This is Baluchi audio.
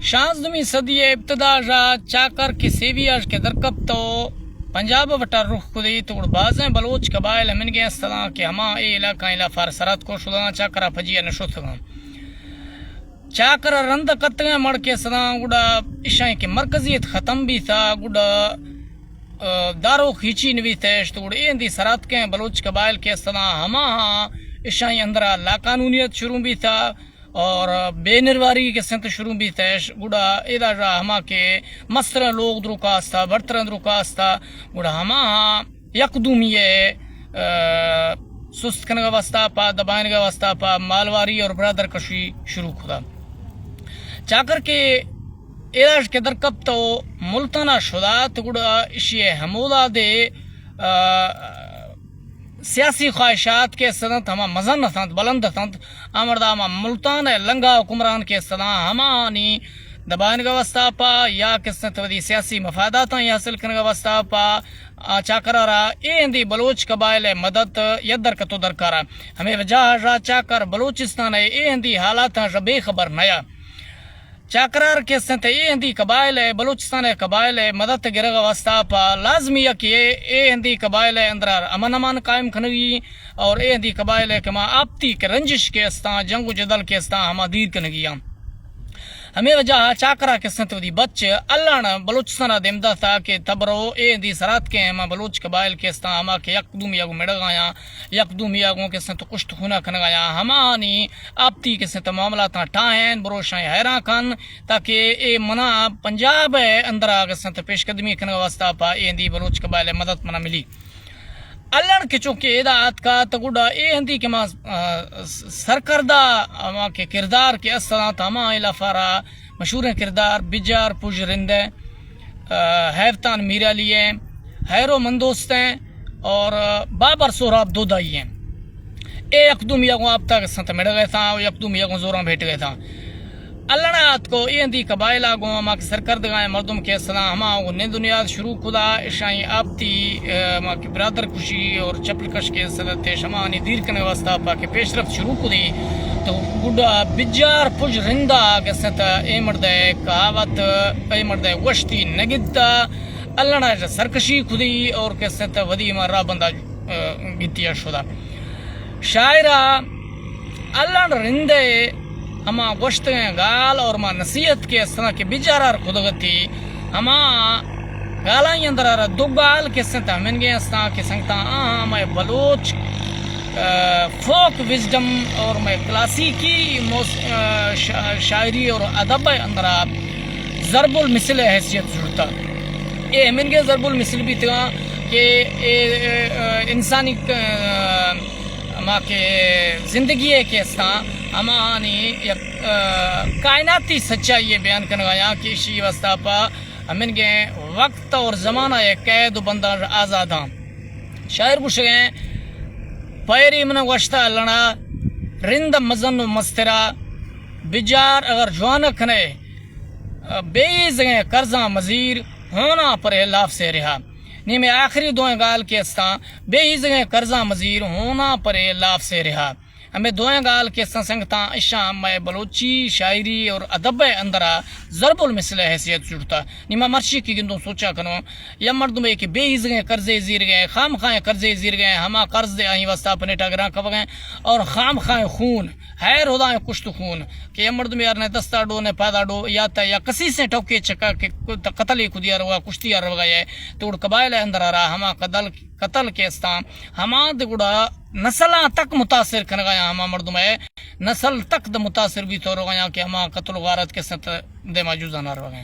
شانزدہمی صدی ء ابتدا ژا چاکر کہ سیوی اش کہ درکپت و پنجاب ء وٹا رخ کدی تو گڑ بازیں بلوچ قبائل ہمنگیں استاں کہ ہما اے علاقہ علاقہ سرحد کو شداں چاکر ء پجی ء نشتگاں۔ چاکر ء رند کتگیں مڑ کہ استاں گڑا اشاں کہ مرکزیت ختم بیتا گڑا داروک ہچی نویتش تو گڑا اے ہندی سرحد کے بلوچ قبائل کے استاں ہما ہاں اشاں اندرا لاقانونیت شروع بیتا۔ اور بے نرواری کے سنت شروع بیتش گڑا ادا ژا ہما کہ مستریں لوگ دروکا استا، برتریں دروکا استا، گڑا ہما ہاں یک دومی ء سست کنگ واسطہ پا، دبائنگ واسطہ پا مالواری اور برادر کشی شروع کتا۔ چاکر کے ایراش کے درکپت و ملتانا شدات گڑا اشی ہمودا دے سیاسی خواہشات کہ استنت ہما مزن اتنت، بلند اتنت۔ آ مردا ہما ملتان ء لنگا حکمران کہ استناں ہمانی دبائنگ ء واسطہ پا یا کہ استنت ودی سیاسی مفاداتاں حاصل کنگ ء واسطہ پا آ چاکرا را اے ہندی بلوچ قبائل ء مدد یک درکت و درکارا۔ ہمے وجہ ء را چاکر بلوچستان ء اے ہندی حالاتاں را بے خبر نیا۔ چاکرار کہ استنت اے ہندی قبائل ء بلوچستان ء قبائل ء مدد گرگ ء واسطہ پا لازمی ء کہ اے ہندی قبائل ء اندرا امن امان قائم کنگی اور اے ہندی قبائل ء کہ ما آپتی کہ رنجش کہ استاں، جنگ و جدل کہ استاں، ہما دیر کنگی آں۔ ہمے وجہ ء چاکرا کہ استنت ودی بچ الان بلوچستان ء دیم داتا کہ تبرو اے ہندی سرات کہ ہما بلوچ قبائل کہ استاں، ہما کہ یک دومی ء گوں مڑگ آیاں، یک دومی ء گوں کہ استنت کشت خونا کنگ آیاں، ہمانی آپتی کہ استنت معاملاتاں ٹاہین بروشاں حیران کن تاکہ اے منا پنجاب ء اندرا کہ استنت پیش قدمی کنگ واسطہ پا اے ہندی بلوچ قبائل ء مدد منا ملی۔ الان کہ چونکہ ادا آتکا تو گڈا اے ہندی کہ ما، آ، س-، سرکردہ ہما کہ کردار کہ استاں تو ہما علاقہ را مشہوریں کردار بجار پوج رندے، آ، حیفتان میرالی ہیں، حیرو مندوست ہیں اور، آ، بابر سہراب دودائی ہیں۔ اے یک دومی ء گوں آپتا کہ استاں مڑ گئے تھا، یک دومی ء گوں زوراں بھیٹ گئے تھا۔ الڑا اتکو اے ہندی قبائل ء گوں ہما کہ سرکردگاں مردم کہ استاں ہما گوں نند و نیاد شروع کدا، اشاں آپتی، آ، ہما کہ برادر کشی اور چپل کش کہ استاں تیش ہمانی دیر کنگ واسطہ پا کہ پیشرفت شروع کدی تو گڈا بجار پج رندا کہ استاں اے مردے کہاوت، اے مردے گوشتی نگدتا، الڑا سرکشی کدی اور کہ استاں ودی ہما راہ بندا، آ، گتیا شدا۔ شاعرا الان رندے ہما گوشتگیں گال اور ما نصیحت کہ استاں کہ بچارار کدگتی ہما گالانی اندر ارا دو گال کہ استاں ہمنگے استاں کہ سنگتاں آہاں مئے بلوچ، آ، فوک وزڈم اور مئے کلاسیکی موس-، آ، شا-، شاعری اور ادب اندرا ضرب المثل حیثیت زرتا۔ اے ہمنگے ضرب المثل بیتگاں کہ اے، اے، آ، انسانی، آ، ہما کہ زندگی ء کہ استاں، ہماہانی یک، آ، کائناتی سچائی ء بیان کنگ ء آیاں کہ ایشی واسطہ پہ ہمنگیں وقت اور زمانہ ء قید و بنداں آزاداں۔ شاعر گوشگیں، پیری من گوشتہ لنا، رند مزن و مسترا، بجار اگر جوان کنے، بے عیزگیں قرضاں مزیر، ہونا پر اے لاف سے رہا۔ نی مئے آخری دوئیں گال کہ استاں، بے عیزگیں قرضاں مزیر، ہونا پر اے لاف سے رہا۔ ہمے دوئیں گال کہ استاں سنگتاں، اشاں مئے بلوچی شاعری اور ادب ء اندرا ضرب المثل حیثیت جڑتا۔ نی ما مرشی کی گندوں سوچا کنوں، یا مردمے کہ بے عیزگیں قرضے زیرگیں، خام خائیں قرضے زیرگیں، ہما قرض دے آئی واسطہ پنیٹا گراں کبگیں اور خام خائیں خون، خیر ہدائیں کشت خون، کہ یا مردم یار نے دستا ڈو نے پادا ڈو یا تا یا کسی سے ٹوکے چکا کہ قتل کو دیا روا، کشتی روگا ہے، تو گڑ قبائل اندر آ رہا ہما قتل، قتل کے استاں، ہما دے گڑا نسلاں تک متاثر کنگا یا ہما مردم ہے، نسل تک د متاثر بھی تو روگا یا کہ ہما قتل و غارت کے ست دے موجود نہ روگا۔